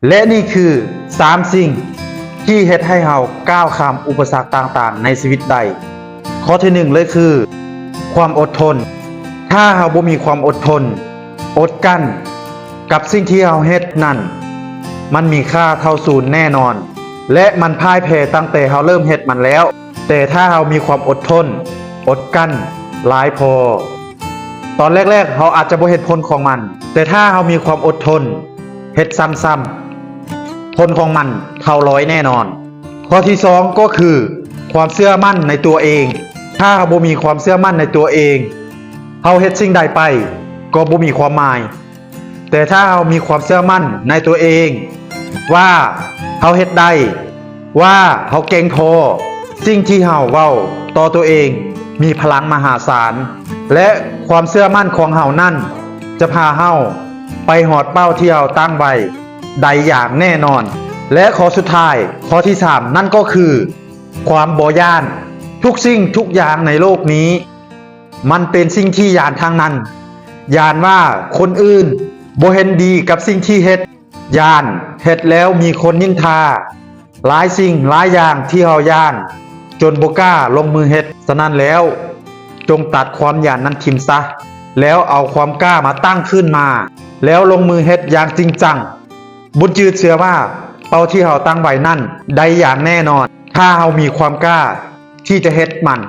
ແລະນີ້ຄືສາມສິ່ງທີ່ເຮັດໃຫ້ເຮົາກ້າວຂ້າມອຸປະສັກຕ່າງໆໃນຊີວິດໄດ້. ຂໍ້ທີໜຶ່ງເລີຍຄື ຄວາມອົດທົນ. ຖ້າເຮົາບໍ່ມີຄວາມອົດທົນ, ອົດກັ້ນ ກັບສິ່ງທີ່ເຮົາເຮັດນັ້ນ, ມັນມີຄ່າເທົ່າສູນແນ່ນອນ ແລະ ມັນພ່າຍແພ້ຕັ້ງແຕ່ເຮົາເລີ່ມເຮັດມັນແລ້ວ. ແຕ່ຖ້າເຮົາມີຄວາມອົດທົນ, ອົດກັ້ນ ຫຼາຍພໍ, ຕອນແລກໆເຮົາອາດຈະບໍ່ເຫັນຜົນຂອງມັນ, ແຕ່ຖ້າເຮົາມີຄວາມອົດທົນ, ເຮັດຊ້ຳໆ, ຜົນຂອງມັນເທົ່າຮ້ອຍແນ່ນອນ. ຂໍ້ທີສອງກໍຄື ຄວາມເຊື່ອໝັ້ນໃນຕົວເອງ. ຖ້າເຮົາບໍ່ມີຄວາມເຊື່ອໝັ້ນໃນຕົວເອງ, ເຮົາເຮັດສິ່ງໃດໄປກໍບໍ່ມີຄວາມໝາຍ. ແຕ່ຖ້າເຮົາມີຄວາມເຊື່ອໝັ້ນໃນຕົວເອງວ່າເຮົາເຮັດໄດ້, ວ່າເຮົາເກັ່ງພໍ, ສິ່ງທີ່ເຮົາເວົ້າຕໍ່ຕົວເອງມີພະລັງມະຫາສານ ແລະ ຄວາມເຊື່ອໝັ້ນຂອງເຮົານັ້ນຈະພາເຮົາໄປຮອດເປົ້າທີ່ເຮົາຕັ້ງໄວ້ໄດ້ຢ່າງແນ່ນອນ. ແລະ ຂໍ້ສຸດທ້າຍ, ຂໍ້ທີສາມ ນັ້ນກໍຄື ຄວາມບໍ່ຢ້ານ. ທຸກສິ່ງທຸກຢ່າງໃນໂລກນີ້ ມັນເປັນສິ່ງທີ່ຢ້ານທັງນັ້ນ. ຢ້ານວ່າຄົນອື່ນບໍ່ເຫັນດີກັບສິ່ງທີ່ເຮັດ, ຢ້ານເຮັດແລ້ວມີຄົນນິນທາ. ຫຼາຍສິ່ງຫຼາຍຢ່າງທີ່ເຮົາຢ້ານ ຈົນບໍ່ກ້າລົງມືເຮັດ. ສະນັ້ນແລ້ວ, ຈົ່ງຕັດຄວາມຢ້ານນັ້ນຖິ້ມຊະ, ແລ້ວເອົາຄວາມກ້າມາຕັ້ງຄືນມາ, ແລ້ວລົງມືເຮັດຢ່າງຈິງຈັງ. ບຸນຈືດເຊື່ອວ່າເປົ້າທີ່ເຮົາຕັ້ງໄວ້ນັ້ນໄດ້ຢ່າງແນ່ນອນ, ຖ້າເຮົາມີຄວາມກ້າທີ່ຈະເຮັດມັນ.